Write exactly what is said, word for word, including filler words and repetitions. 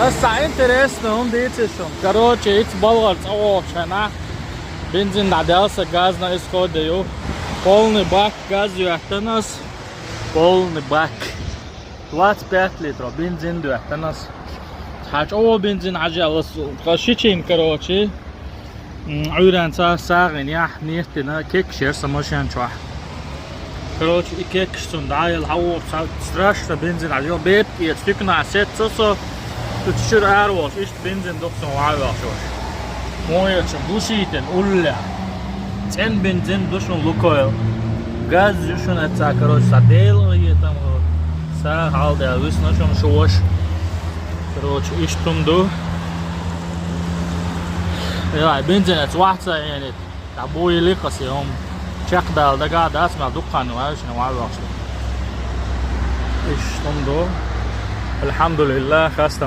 Аса интересно, хӀун дийцар шуна. Короче, итт балгӀар цӀа вогӀуш хьенахь. Бензин дӀаделла сан, газ на исходе ю. Полный бак газ йоьттина аса. Полный бак. Двадцать пять литров бензин доьттина аса. Хьа чӀогӀа бензин хьажаьлла аса. Ткъа шичийн, короче. М, Ӏуьйранца сагӀина яхь неттина кекаш яра сан машен чохь. Короче, и кекаш цунна дӀаелла хьавогӀу, ца страшно бензин хьажа. Бепиг эца туьканахь сецна со, цу чуьра ара волуш, иштта бензин ду-кх суна ваха ваьлча. Муха эцна, глушитель уллехь. ЦӀена бензин ду шуна Лукойл. Газ ю шуна эцна, короче, сан Делан гӀетам. Са хьалдаьлла висна шуна шу ваша. Короче, иштта хӀума ду. Яй, бензин эца ваха ца Ӏенийта. ДӀабуйилира аса и хӀума. Чекхдала дагахь дац, мел дукха хан ваьлла шуна ваха ваьлча. Иштта хӀума ду. Алхьамдулиллах, хастам.